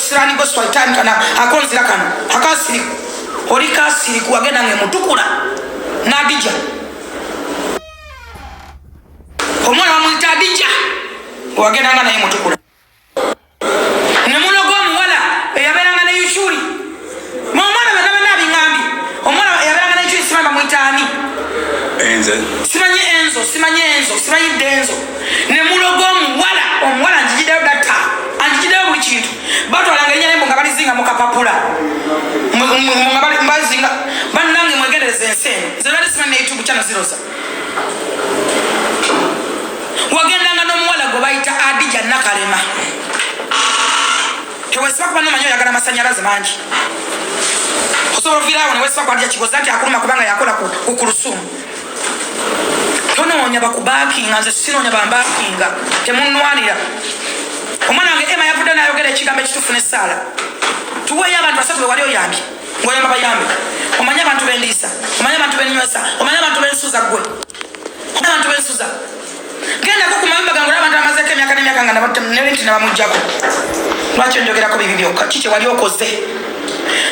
Ekisiraani gwe swaitaani kana akonzira kano akasiriku oli kasiriku wagenda nga emutukula n'adija. Omwana bamuyita Adija, wagendanga naye mutukula ne mulogo omuwala eyabeeranga ne Yushuri. Omwana bana bana abiŋambye, omwana eyabeeranga ne Yushuri simanyi bamuyita ani, simanyi Enzo, simanyi Enzo, simanyi Denzo. Ne mulogo omuwala, omuwala njijiddeyo data, anjijiddeyo buli kintu. Batwalanga erinnya lyembu nga balizinga mu kapapula, nga bazinga. Bannange, mwegendereza ensi eno. Nze bali simanyi ne YouTube channel ziroza. Wagendanga n'omuwala gwe bayita Adija Nakalema. Tewesiba kuba nomanyi oyagala amasanyalaze mangi, osobola oviiraawo newesiba ku Adija Kigoza nti akuluma kubanga yakola ku kulusumu. Tonoonya bakubakinga, nze sinoonya bambakinga, temunwanira. Omwana wange Ema yavudde nayogera ekigambo ekituufu n'essaala. Tuweeyo abantu basatu be wali oyambye ngaoyamba bayambe. Omanye abantu bendiisa, omanye abantu benywesa, omanye abantu bensuza, gwe omanye abantu bensuza. Gendako ku mayumba gange olaba abantu bamazeeko emyaka n'emyaka nga nti nabamugjako. Lwaki onjogerako bibi byokka? Ki kyewali okoze?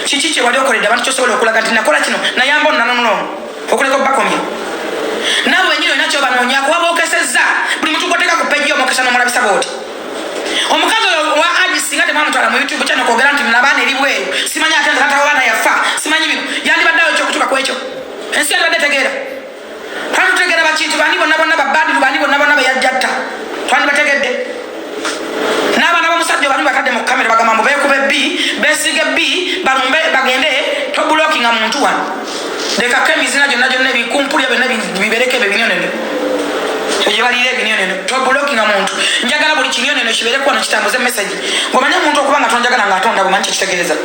Kiki kyewali okoledde abantu kyosobola okulaga nti nakola kino, nayamba ono, nanonula ono, okuleka obbakomya? Naawe wenyini olina kyobanoonyako, wabookesezza. Buli muntu gwoteeka ku page omwokesa n'omulabisa bwoti. Omukazi oyo wa Aji, singa temwamutwala mu YouTube channel kwogera nti nabaana eri bweru, simanyi ate nze taata w'abaana yafa, simanyi bino, yandibadde awo ekyokutuuka ku ekyo ensi yandibadde tegeera. Twanditutegeera bakintu bani bonna bonna, babadiru bani bonna bonna beyajjatta, twandibategedde. N'abaana b'omusajja bali batadde mu kamera bagamba mbu beekuba ebbi, beesiga ebbi, balumbe bagende. Tobulokinga muntu wano, lekako emizina gyonna gyonna, ebikumpulya byonna bibereko ebyo ebinyonono gye baliira ebinyonono. Tobulokinga muntu. Njagala buli kinyonono kibeereko wano kitambuze message. Ng'omanyi omuntu okuba nga tonjagala nga atonda, bumanyi kyekitegeeza?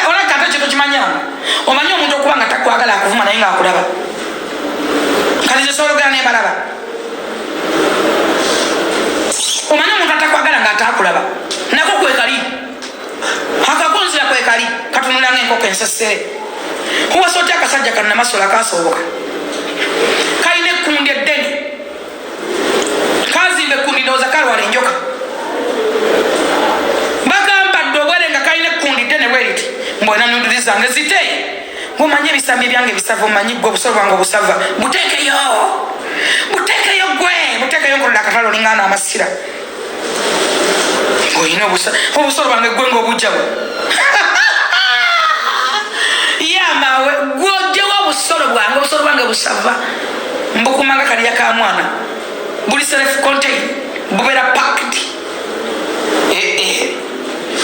Olabika ate kyo tokimanyanga. Omanyi omuntu okuba nga takwagala, akuvuma naye ng'akulaba? Kati nze sobola ogera nembalaba. Omanyi omuntu atakwagala ng'atakulaba nako kwekali akagonzera, kwekali katunula nga enkoko ensesere. Kuwasa otya akasajja kannamasola kasooboka kalina ekkundi eddene, kazimba ekkundi, ndowooza kalwala enjoka. Bagamba dde obwere nga kalina ekkundi ddene bwe riti, mbwena nudiri zange zite. Ng'omanyi ebisambi byange ebisava, omanyi gwe obusolo bwange obusava, buteekeyo, buteekeyo, gwe buteekeyo, nkolera akatale olingana amasira. Olina obusolo bwange gwe ngaobujjawo yamawe, gwojjewo obusolo bwange. Obusolo bwange busava mbukumanga kalya ka mwana, buli self contain, bubeera packed.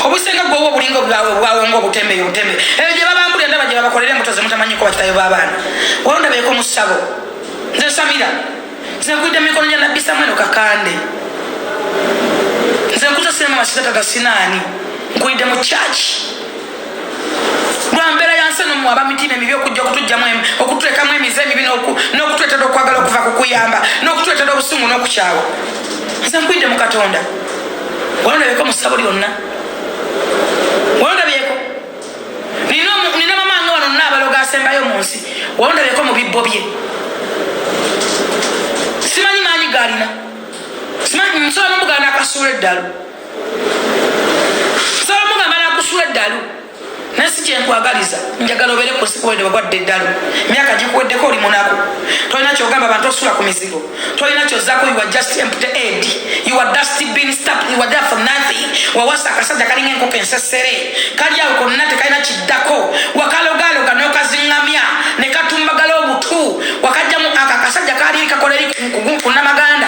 Obusenga gwowa obulinga obwawonga obutembe obutembe eyo gye babambulira, ndaba gye babakolera embuto zemutamanyiko bakitayo b'abaana. Walondabeeko mu ssabo. Nze Samira, nze nkwidde mu mikono gya Nabbi Samweno Kakande. Nze nkuza sinema masiza tata sinaani, nkulidde mu church lwa mbeera ya nsi eno. Mmwe abamitima emibi okujja okutugjamu, okututeekamu emize emibi n'okutuleetera okwagala okuva ku kuyamba n'okutuleetera obusungu n'okukyawa. Nze nkwidde mu Katonda. Walondabyeko mu ssabo lyonna? Walondabyeko? Nina mama wange wano naabaloga asembayo mu nsi. Walondabyeko mu bibbo bye? Simanyi maanyi galina. Simanyi, nsobola nomugamba nakasuula eddalu, nsobola omugamba nakusuula eddalu, naye si kyenkwagaliza. Njagala obeere ku nsi kuwedde wagwadde eddalu, emyaka gikuweddeko, oli munaku, tolina kyogamba bantu, osula ku mizigo, tolina kyozako. You are just empty head, you are dust bin stop, you are there for nothing. Wawasa akasajja kalinga enkoko ensesere, kali awo konna tekalina kiddako. Wakalogaloga n'okaziŋŋamya ne katumbagala obutu, wakajjamu ako akasajja kali kakola eri ku Namaganda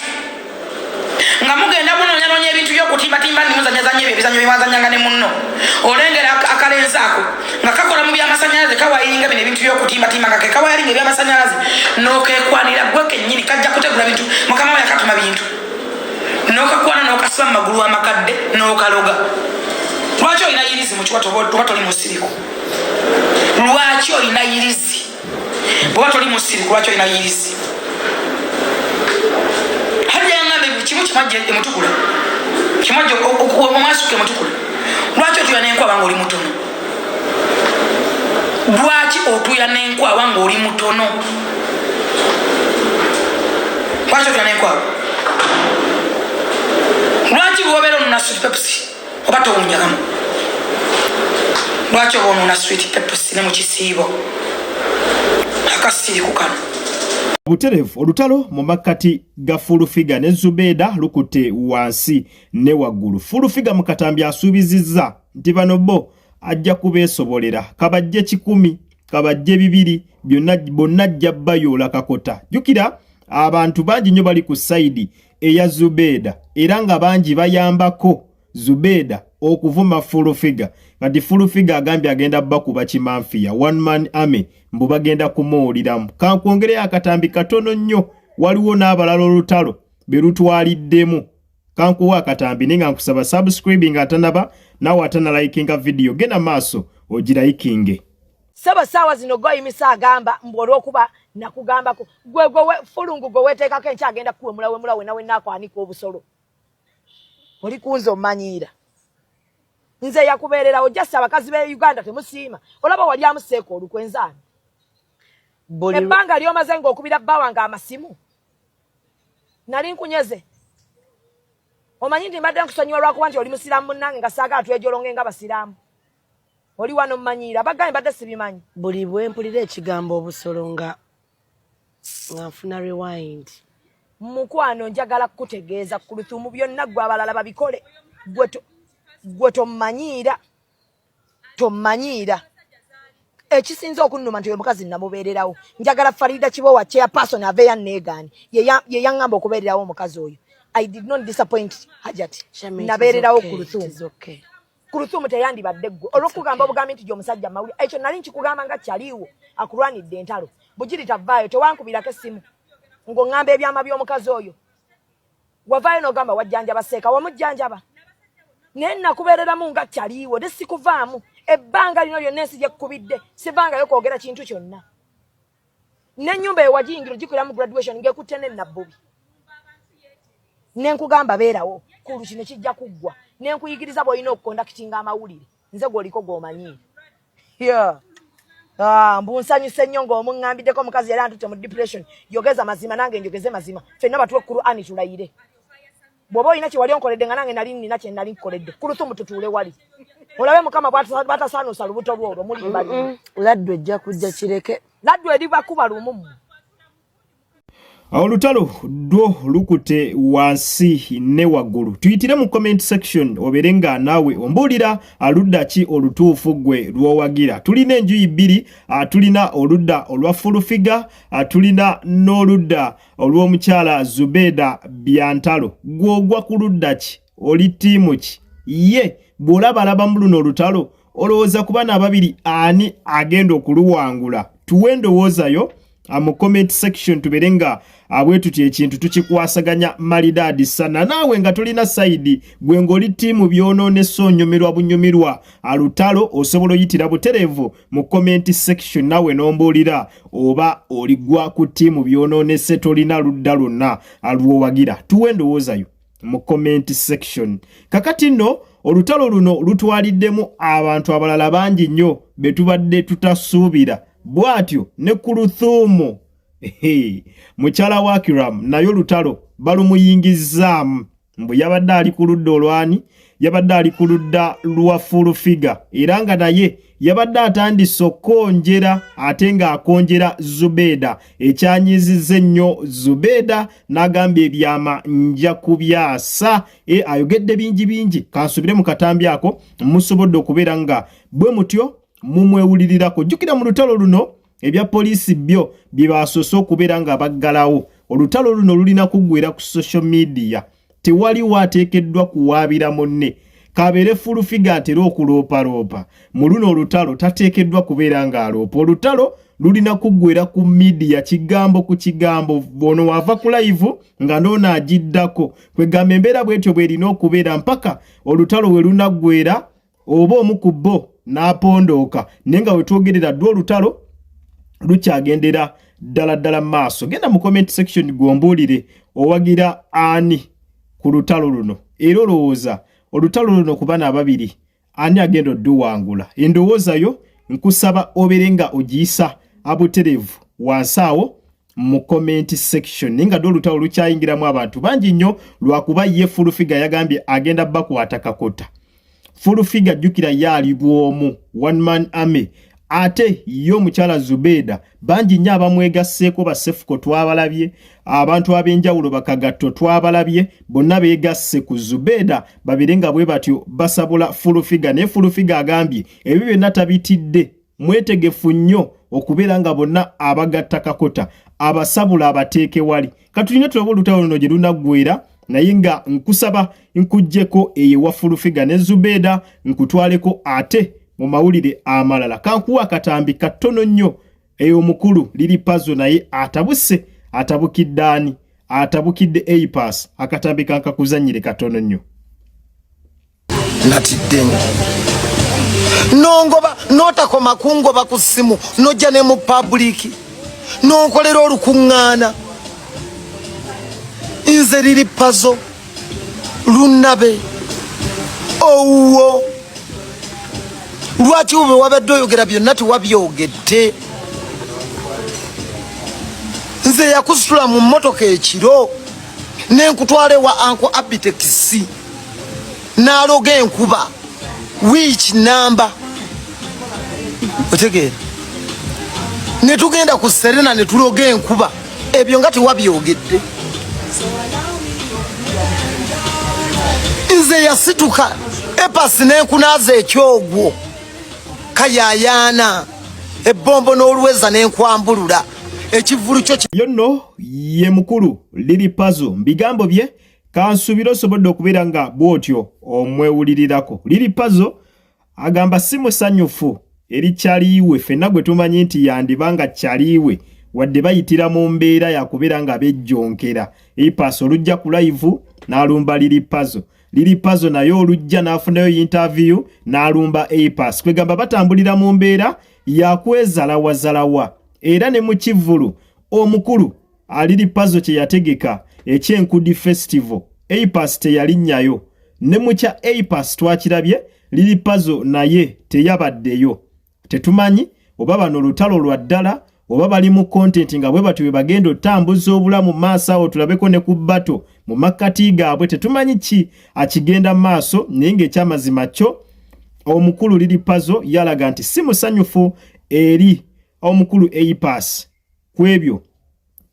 nga mugenda munoonyanoonya ebintu byokutimbatimba, nimuzanyazanya ebyo ebizanyo byemwazanyanga ne munno. Olengera akalenzi ako nga kakola mu byamasanyalaze, kawayiringa bino ebintu byokutimbatimba, nga kekawayaringa ebyamasanyalaze, nokekwanira gwe kennyini. Kajja kutegula bintu, mukama we yakatuma bintu, nokakwana nokasiba mu magulu amakadde nokaloga. Lwaki olina yirizi mukiwato oba toli musiriku? Lwaki olina yirizi bwoba toli musiriku? Lwaki olina yirizi? Hajja yaŋŋamba kimu kimwajja emutukula, kimwajja omwasuka emutukula. Lwaki otuya n'enkwawa nga oli mutono? Lwaki otuya n'enkwawa nga oli mutono? Lwaki otuya n'enkwawa? Lwaki bwobeera onunasuti Pepsi? Oba towunyagamu lwaki oba onoona sweet pepusi ne mu kisiibo akasiiriku kano. Butereevu olutalo mu makkati ga Fulufiga ne Zubeeda lukutte wansi ne waggulu. Fulufiga mu katambi asuubizizza nti bano bo ajja kubeesobolera, kabajje 100, kabajje 200, byonna bonna ajja bayoola kakota. Jjukira abantu bangi nnyo bali ku sayidi eya Zubeeda era nga bangi bayambako Zubeeda okuvuma Fulufiga. Kati Fulufiga agambye agenda bakuba kimanfiya, one man army, mbu bagenda kumuwuliramu. Kankwongereyo akatambi katono nnyo, waliwo n'abalala olutalo be lutwaliddemu. Kankuwa akatambi naye nga nkusaba subscribing atanaba, naawe atanalikinga video genda maaso ogirayikinge. Saba saawa zino goyimisa agamba mbu olw'okuba nakugambako gwe gwe fulungu gwe weteekako enkya agenda kukuwemula wemula wena wena akwanika obusolo oli kunze omanyiira nze yakubeererawo just abakazi be Uganda temusiima olaba wali amuseeka olukwenzaani ebbanga lyomaze ng'okubira bba wange amasimu nali nkunyeze omanyi nti mbadde nkusonyiwa lwakuba nti oli musiraamu munnange nga saagala twejolonge nga basiraamu oli wano mmanyiira bagambye mbadde sibimanyi. Buli bwe mpulira ekigambo obusolo nga nfuna rewind. Mukwano njagala kukutegeeza Kuluthumu byonna gwe abalala babikole gwe tommanyiira tommanyiira ekisinza okunnuma nti oyo mukazi namubeererawo. Njagala Farida Kibowa chairperson aveeyo anneegaane ye yaŋŋamba okubeererawo omukazi oyo. I did not disappoint Hajat, nabeererawo Kuluthumu. Kuluthumu teyandibadde ggwe olw'okugamba obugambi nti gy'omusajja mawuli ekyo nali nkikugamba nga kyaliiwo akulwanidde entalo bugiri tavaayo tewankubirako essimu ng'oŋŋamba ebyama by'omukazi oyo wavaayo n'ogamba wajjanjaba seeka wamujjanjaba naye nakubeereramu nga kyaliiwo de sikuvaamu ebbanga lino lyonna ensi gyekkubidde sivangayo kwogera kintu kyonna n'ennyumba eyo wagiyingira ogikoleramu graduation ng'ekutte ne Nabbubi ne nkugamba beerawo kulu kino kijja kuggwa ne nkuyigiriza bw'olina okukondakitinga amawulire nze gw'oliko gw'omanyiire. Yeah. Ah, mbu nsanyuse nnyo ng'omuŋŋambiddeko omukazi yali antutte mu depression. Yogeza mazima nange njogeze mazima ffenna batuwe Qur'ani tulayire bw'oba olina kye wali onkoledde nga nange nali nina kye nali nkukoledde. Kuluthumu tutuule wali olabe Mukama bw'atasaanuusa lubuto lwo olwo mulimba. Laddu ejja kujja kireke. Laddu eribakuba lumu mmwe. Olutalo dwo lukute wansi ne waggulu. Tuyitire mu comment section obeere nga naawe ombuulira aludda ki olutuufu gwe lw'owagira. Tulina enjuyi bbiri, tulina oludda olwa Fulufiga, tulina n'oludda olw'omukyala Zubeeda Byantalo. Gw'ogwa ku ludda ki? Oli ttiimu ki? Ye bw'olabalabamu luno olutalo olowooza ku bano ababiri ani agenda okuluwangula? Tuwe endowooza yo mu comment section tubeere nga bwe tutyo ekintu tukikwasaganya malidaadi sana. Naawe nga tolina sayidi gwe ng'oli ttiimu byonoonese onyumirwa bunyumirwa alutalo osobola oyitira butereevu mu comment section naawe n'ombuulira oba oligwa ku ttiimu byonoonese tolina ludda lwonna alwowagira. Tuwe endowooza yo mu comment section. Kakati nno olutalo luno lutwaliddemu abantu abalala bangi nnyo be tubadde tutasuubira. Bw'atyo ne Kuluthumu mukyala wa Akiram naye olutalo balumuyingizzaamu mbu yabadde ali ku ludda olwani, yabadde ali ku ludda lwa Fulufiga era nga naye yabadde atandise okukonjera ate ng'akonjera Zubeeda ekyanyizizza ennyo Zubeeda n'agamba ebyama nja kubyasa. Ayogedde bingi bingi, kansubire mu katambi ako musobodde okubeera nga bwe mutyo mumwewulirirako. Jjukira mu lutalo luno ebya poliisi byo bye basoose okubeera nga baggalawo. Olutalo luno lulina kuggwera ku social media, tewaliwo ateekeddwa kuwaabira munne. Kabeere Fulufiga atera okuloopaloopa mu luno olutalo tateekeddwa kubeera ng'aloopa. Olutalo lulina kuggwera ku midiya kigambo ku kigambo, ono wava ku live nga n'ono agiddako. Kwegamba embeera bwetyo bw'erina okubeera mpaka olutalo we lunaggwera oba omu ku bo n'apondooka. Naye nga wetwogerera dwa olutalo lukyagendera ddala ddala mu maaso. Genda mu comment section gw'ombuulire owagira ani ku lutalo luno era olowooza olutalo luno ku bano ababiri ani agenda odduwangula. Endowooza yo nkusaba obeere nga ogiyisa abutereevu wansi awo mu comment section. Naye nga dde olutalo lukyayingiramu abantu bangi nnyo lwakuba ye Fulufiga yagambye agenda bakwata kakota. Full Figure jjukira ye ali bw'omu, one man army. Ate ye omukyala Zubeeda bangi nnyo abamwegasseeko, basefuko twabalabye, abantu ab'enjawulo bakagatto twabalabye, bonna beegasse ku Zubeeda babire nga bwe batyo basabula Full Figure. Naye Full Figure agambye ebyo byonna tabitidde, mwetegefu nnyo okubeera nga bonna abagatta kakota abasabula abateeke wali. Katulina tulabe olutalo luno gye lunaggwera, naye nga nkusaba nkuggyeko eyo ewa Full Figure ne Zubeeda nkutwaleko ate mu mawulire amalala. Kankuwa akatambi katono nnyo. Eyo omukulu Lili Pazo naye atabuse, atabukidde ani? Atabukidde Apass. Akatambi kankakuzannyire katono nnyo. Natidde nongoba notakoma kungoba ku ssimu, nojja ne mu public nonkolera olukuŋŋaana. Nze Lili Pazo lunabe owuwo, lwaki bwe wabadde oyogera byonna tewabyogedde? Nze yakusitula mu mmotoka ekiro nenkutwala ewa Uncle Abitex n'aloga enkuba wiiki namba, otegeera? Ne tugenda ku Serena ne tuloga enkuba. Ebyo nga tewabyogedde. Nze yasituka epasi nenkunaaza ekyogwo kayayaana ebbombo n'olweza nenkwambulula ekivulu kyo. Yo nno ye mukulu Lili Pazo mbigambo bye. Kansubire osobodde okubeera nga bw'otyo omwewulirirako. Lili Pazo agamba si musanyufu eri kyaliiwe, ffenna gwe tumanyi nti yandiba nga kyaliiwe, wadde bayitira mu mbeera yakubeera nga bejjonkera. Apass olujja ku live n'alumba Lili Pazo, Lili Pazo naye olujja n'afunayo yintaviyu n'alumba Apass. Kwegamba batambulira mu mbeera yakwezalawazalawa. Era ne mu kivvulu omukulu Lili Pazo kye yategeka eky'Enkudi Festival, Apass teyalinnyayo. Ne mu kya Apass twakirabye, Lili Pazo naye teyabaddeyo. Tetumanyi oba bano lutalo lwa ddala oba bali mu content nga bwe batyo bwe bagenda otambuza obulamu maaso awo, tulabeko ne ku bato mu makkati gaabwe. Tetumanyi ki akigenda maaso, naye ng'ekyamazima kyo omukulu Lili Pazo yalaga nti si musanyufu eri omukulu Apass ku ebyo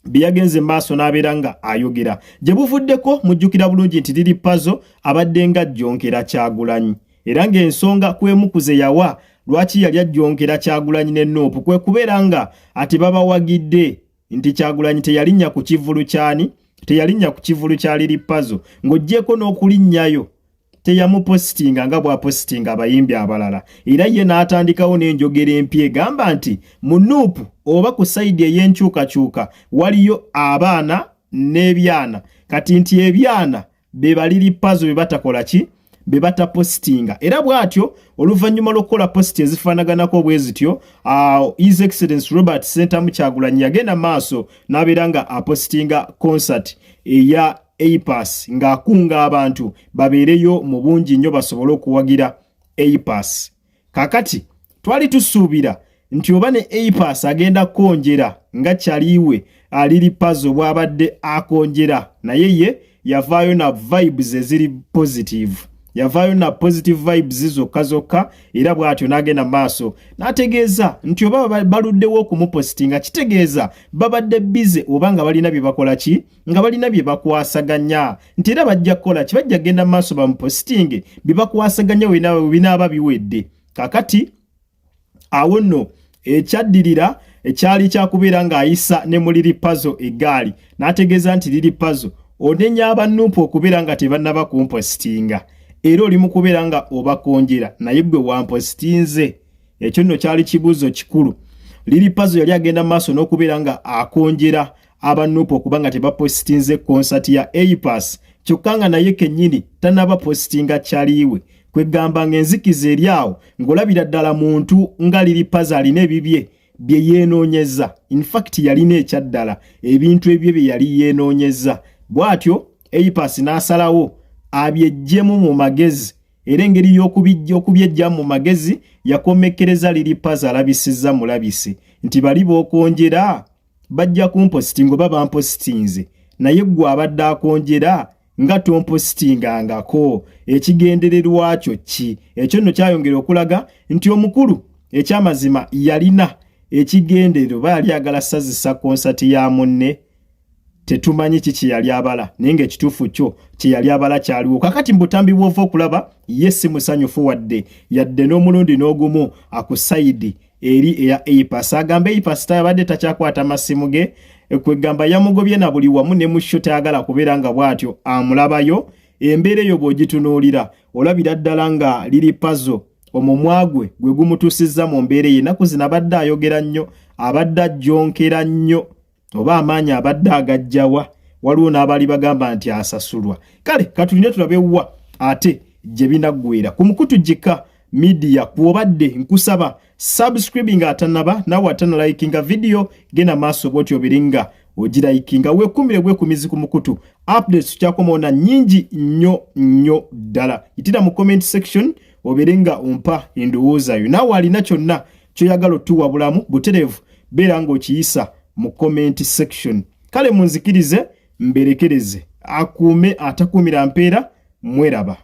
bye yagenze maaso n'abeera nga ayogera gye buvuddeko. Mujjukira bulungi nti Lili Pazo abadde nga ajjonkera Kyagulanyi, era ng'ensonga kwemu ze yawa lwaki yali ajjonkera Kyagulanyi ne NUP kwe kubeera nga ati babawagidde nti Kyagulanyi teyalinnya ku kivvulu kyani, teyalinnya ku kivvulu kya Lili Pazo, ng'oggyeko n'okulinnyayo teyamupositinga nga bw'apositinga abayimbi abalala. Era ye n'atandikawo n'enjogera empya egamba nti mu NUP oba ku side ey'enkyukakyuka waliyo abaana n'ebyana, kati nti ebyana be ba Lili Pazo be batakola ki, be batapositinga. Era bw'atyo oluvannyuma lw'okukola post ezifaanaganako bwe zityo, His Excellence Robert Sentamu Kyagulanyi yagenda maaso n'abeera nga apositinga concert eya Apass ng'akunga abantu babeereyo mu bungi nnyo basobole okuwagira Apass. Kakati twali tusuubira nti oba ne Apass agenda kukonjera nga kyaliiwe Lili Pazo bw'abadde akonjera, naye ye yavaayo na vibes eziri positive, yavaayo na positive vibes zokka zokka. Era bw'atyo n'agenda maaso n'ategeeza nti oba baluddewo okumupositinga kitegeeza babadde busy oba nga balina bye bakola ki, nga balina bye bakwasaganya, nti era bajja kukola ki, bajja kugenda maaso bamupositinge bye bakwasaganya we binaaba biwedde. Kakati awo nno ekyaddirira ekyali kyakubeera ng'ayisa ne mu Lili Pazo eggaali n'ategeeza nti Lili Pazo onenya aba NUP okubeera nga tebannaba kumpositinga, era oli mu kubeera nga obakonjera, naye gwe wampositinze? Ekyo nno kyali kibuuzo kikulu. Lili Pazo yali agenda maaso n'okubeera nga akonjera aba NUP okuba nga tebapositinze konsati ya Apass, kyokka nga naye kennyini tanaba positinga kyaliiwe. Kwegamba ng'enzikiza eri awo ng'olabira ddala muntu nga Lili Pazo alina ebibye bye yeenoonyeza. In fact yalina ekyaddala ebintu ebyo bye yali yeenoonyeza, bw'atyo Apass n'asalawo abyeggyemu mu magezi. Era engeri y'okubyejjamu mu magezi, yakomekkereza Lili Pazo alabisizza mulabisi nti bali b'okwonjera bajja kumpositinga oba bampositinze, naye gwe abadde akonjera Nga tompositingangako, ekigendererwa kyo ki? Ekyo nno kyayongera okulaga nti omukulu ekyamazima yalina ekigendererwa, oba yali agala sazisa konsati ya munne, tetumanyi ki kyeyali abala, naye nga ekituufu kyo kyeyali abala kyaliwo. Kakati mu butambi bwova okulaba ye si musanyufu wadde yadde n'omulundi n'ogumu akusayidi eri eya Apass. Agamba Apass tayabadde takyakwata masimu ge, kwegamba yamugobye na buli wamu ne mu sho tayagala kubeera nga bw'atyo amulabayo. Embeera eyo bw'ogitunuulira olabira ddala nga liri pazo omumwa gwe gwe gumutuusizza mu mbeera eyo. Ennaku zino abadde ayogera nnyo, abadde ajjonkera nnyo, oba amaanyi abadde agajjawa? Waliwo n'abaali bagamba nti asasulwa. Kale katulinde tulabe wa ate gye binaggwera. Ku mukutu Gika Media kw'obadde, nkusaba subscribing atanaba, nawe atanalikinga video, genda maaso bwoti obiringa ogirayikinga, wekumire bwekumizi ku mukutu. Updates tukyakomaona nyingi nnyo nnyo ddala. Yitira mu comment section obeere nga ompa endowooza yo. Naawe alina kyonna kyoyagala otuwabulamu butereevu, beera ng'okiyisa mu comment section. Kale munzikirize mberekereze, akuume atakuumira mpeera. Mweraba.